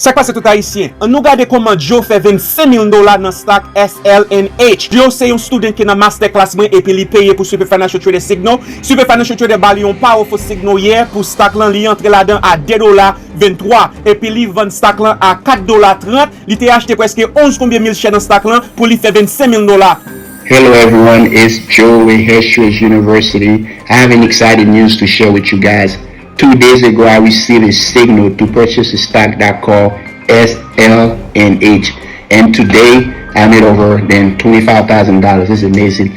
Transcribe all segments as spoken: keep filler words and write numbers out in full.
Sa k pase tout Ayisyen? Ann nou gade kòman Joe fè vennsenk mil dola nan stock S L N H. Joe se yon student ki nan masterclass mwen epi li peye pou Super Financial Trader Signal. Super Financial Trader ba li yon powerful signal yè pou stock lan, li antre ladan a de dola venntwa epi li vann stock lan a kat dola trant. Li te achte prèske onz konbyen mil share nan stock lan pou li fè vennsenk mil dola. Hello everyone, it's Joe with Heritage University. I have an exciting news to share with you guys. Two days ago, I received a signal to purchase a stock that called S L N H. And today, I made over than twenty-five thousand dollars. It's amazing.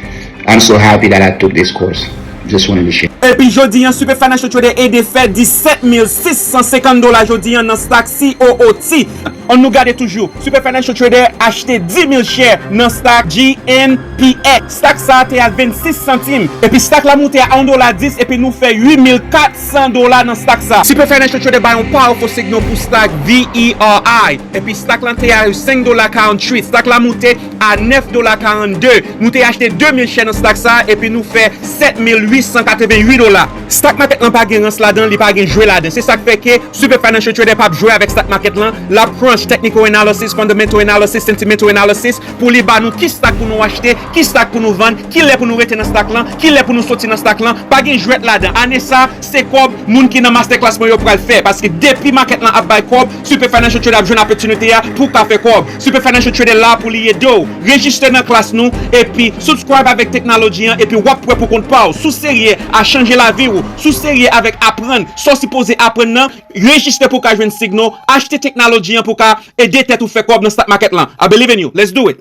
I'm so happy that I took this course. Just wanted to share. Epi jodi an, Super Financial Trader ede fè disèt mil sis san senkant dola jodi an nan stock C O O T. Ann nou gade toujou. Super Financial Trader achte dis mil share nan stock G N P X. Stock sa a te a vennsis santim. Epi stock la moute a yon dola dis epi nou fè uit mil kat san dola nan stock sa. Super Financial Trader bay yon powerful signal pou stock V E R I. Epi stock lan te a senk dola karanntuit. Stock la moute a nèf dola karannde. Nou te achte de mil share nan stock sa epi nou fè sèt mil uit san katreventuit dola. Stock market lan pa gen rans ladan, li pa gen jwe ladan. Se sa k fè ke Super Financial Trader p ap jwe avèk stock market lan. L ap crunch technical analysis, fundamental analysis, sentimental analysis pou li ba nou ki stock pou nou achte, ki stock pou nou vann, ki lè pou nou rete nan stock lan, ki lè pou nou soti nan stock lan. Pa gen jwèt ladan. Ane sa, se kòb moun ki nan masterclass mwen yo pral fè. Paske depi market lan ap bay kòb, Super Financial Trader ap jwenn opportunity a pou w ka fè kòb. Super Financial Trader la pou li ede w. Rejistre nan klas nou, epi subscribe avèk technology an, epi w ap prè pou kont pa w. Si w serye a chanje lavi w, si w serye avèk aprann sa w sipoze aprann nan, rejistre pou w ka jwenn signal, achte technology an pou w ka ede tèt ou fè kòb nan stock market lan. I believe in you. Let's do it.